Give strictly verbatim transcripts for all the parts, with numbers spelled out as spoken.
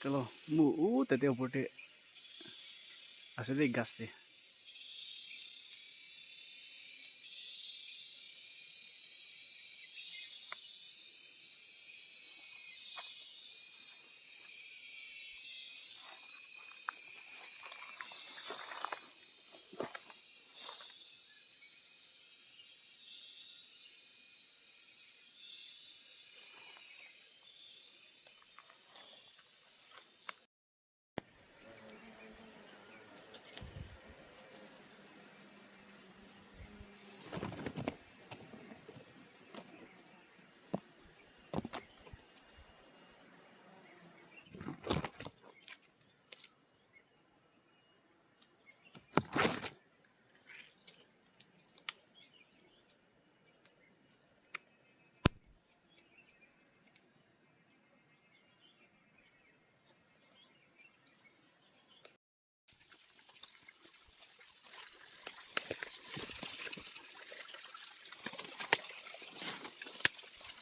Kalo mu u tete opor te ase de ghas te.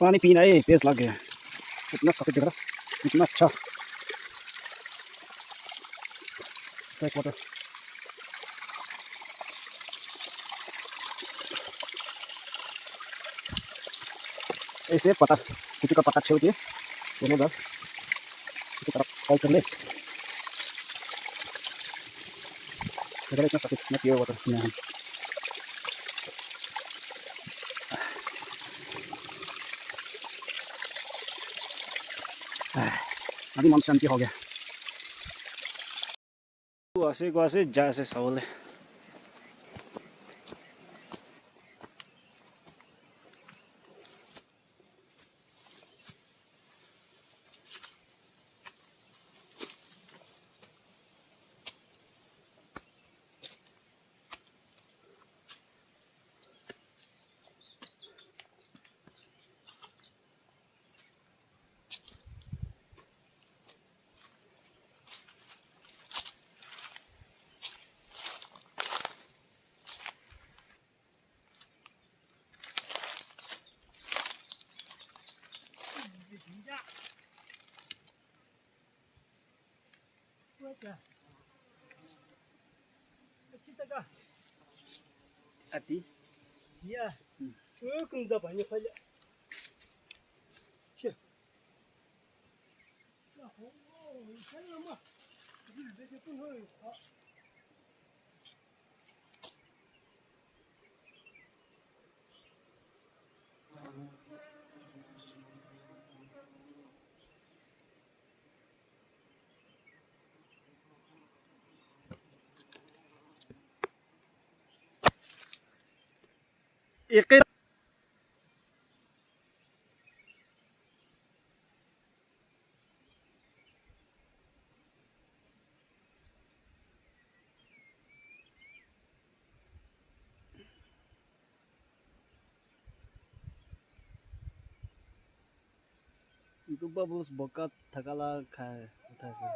पानी पीना है, प्यास लग गया। कितना सफेद दिख रहा, कितना अच्छा। Break water. ऐसे पत्ता, किसी का पत्ता छेड़ के, ये लोग इसी तरह कॉल कर ले। देखो, इतना सफेद, इतना pure water यहाँ है। अभी मन शांति हो गया। Ase ko ase, ja ase sabole. Ati. Ya. Kumza pani pale. Etu bubbles boka thaka la khai uthai ase.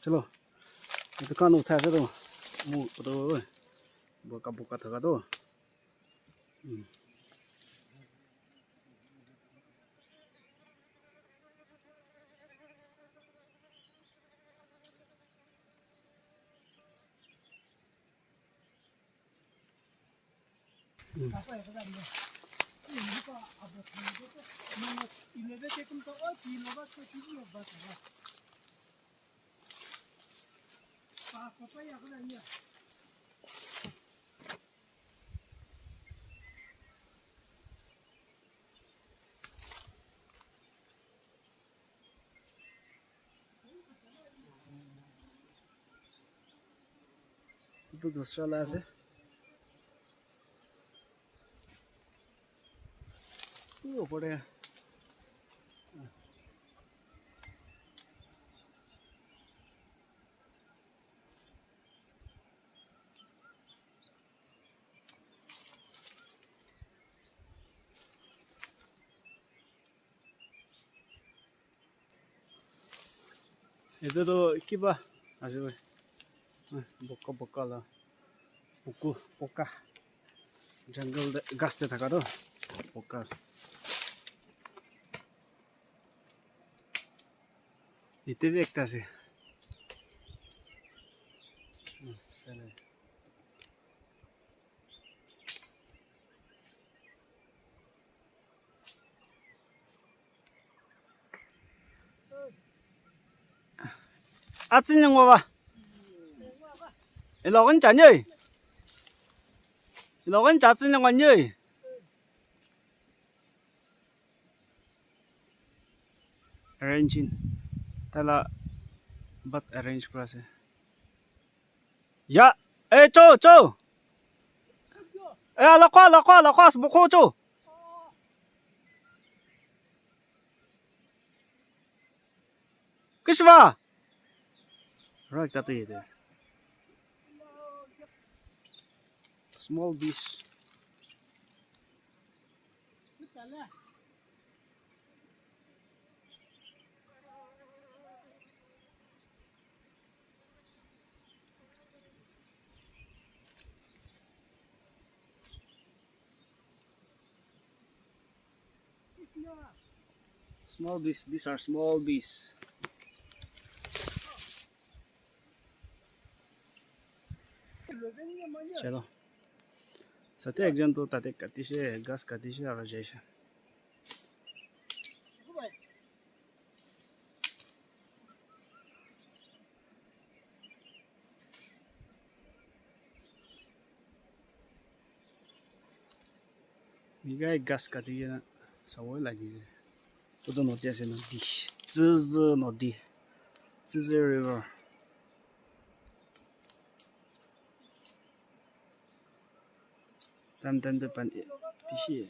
Chalo, etu khan uthai ase to, mu, etu, boka, boka thaka to. Hmm. Pu dusra la ase. Pu opor te. Etu tu kiba ase we. Ah, boka boka la puku, poka. Jungle te, ghas te thaka tu poka. Ite bi ekta ase. Hmm, sale. Atsüni ngo va. Iloghi ni chani. Iloghi ni chatsüni ngo ni. Arranging. Tala bat arrange kura ase. Ya, eh, cho, cho. Eh, alakho, alakho, alakho, asbukho cho. Kishiva? Right, that is there. Small bees. Small bees, these are small bees. Chalo. Sate ekjon tu tate katishe, ghas katishe aro jaishe. Ighai ghas kati kena sawoi lagi. Kudo nodi ase nodi. Tsüzü nodi. Tsüzü river. Tam tam pe pani bishi.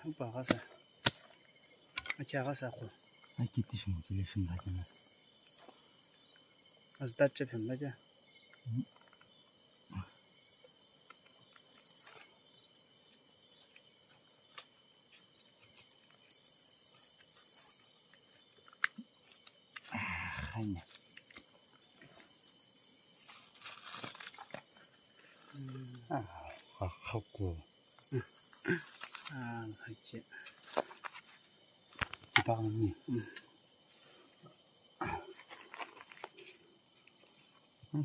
Upa ghasa. Acha ghasa ko. Ai kiti shimo kile shimo la kina. Azda che phem la ja.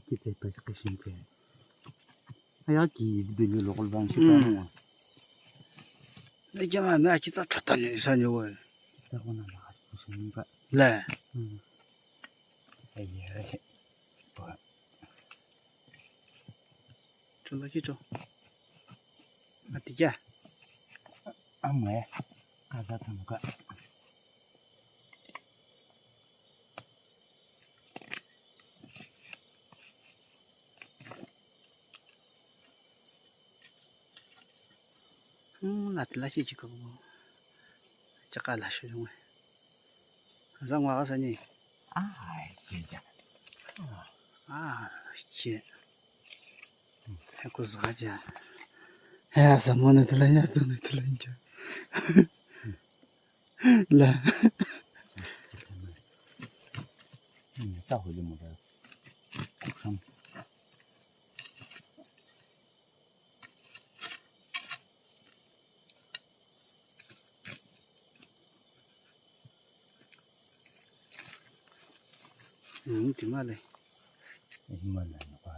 Kitsa pa kishinche. Aya ki video lo kol ban shi pa. Ejama me aki tsa chota le sa ni wo. Kitsa ko na la kishin pa. Le. Aye. Pa. Chula ki cho. Ati kya? Amwe. Kaza thamuka. Hmm, latila chi chiko. Chaka la shu. Azang wa sani. Ai, chi ja. Ah, chi. He kuzgha ja. He asamona tulanya tuni tulanya. La. Hmm, ta holi mo da. Kusam. Hmm, timale. Timale pa.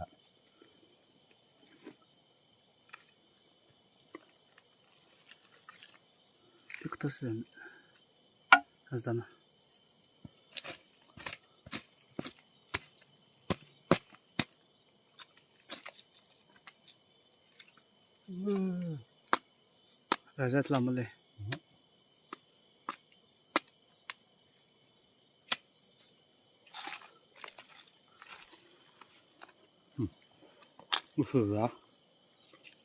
Tikto sen. Azdana. Rajat lamale. Usu ra.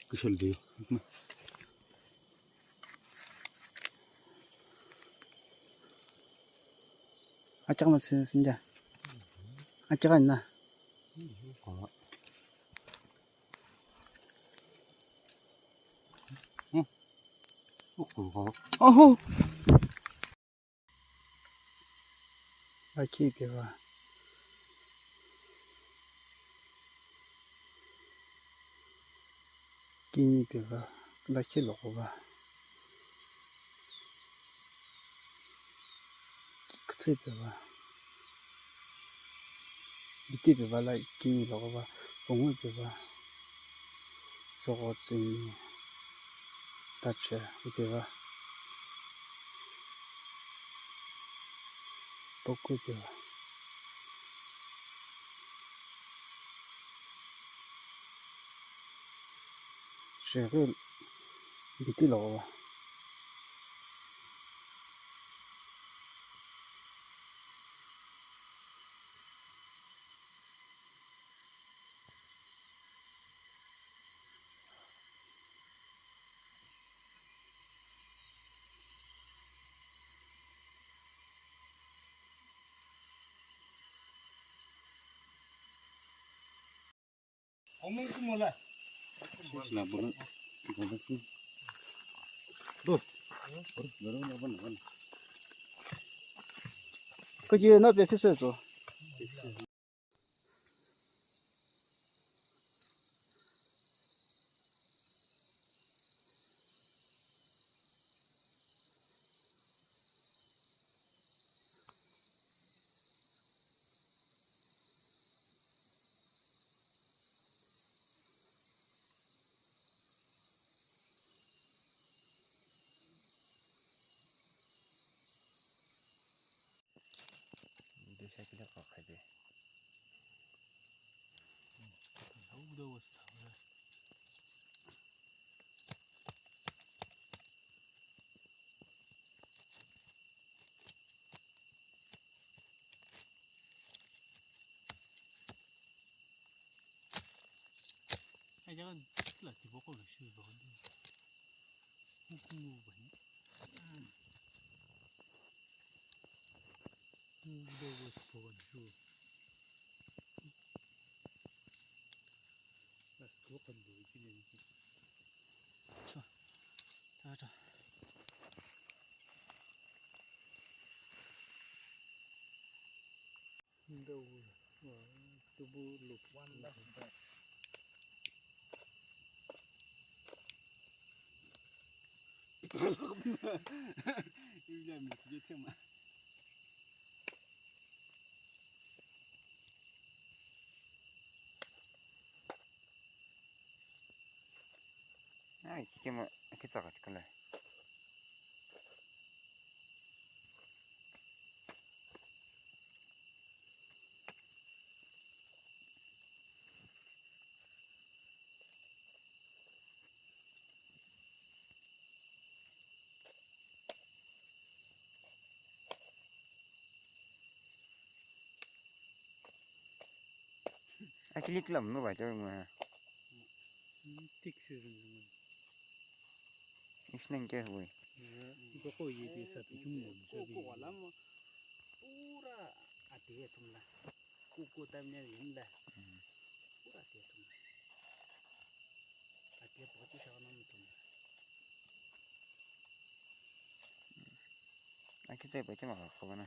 Kishel diyo. Achak na sin sinja. Achak na. Oho. Lakhi peva. Kini peva. Lakhi loghova. Küktsü peva. Biti peva la kini loghova. Pungu peva. Sogho tsüni. Tache peva. Poku peva. Sheghi biti loghova. Kuji no pe phesuo tso. Ai, kikemo, kitsaka tikala. Akilik lam no ba jo ma. Tik season. Isnang ke hui. Ko ko ye de sa pi kum mo sa bi. Ko ko wala mo. Pura ati ya tumla. Kuku tamia yinda. Pura tia tuma. Atia poti sa na mutuma. Aki tsai poti ma ka kobana.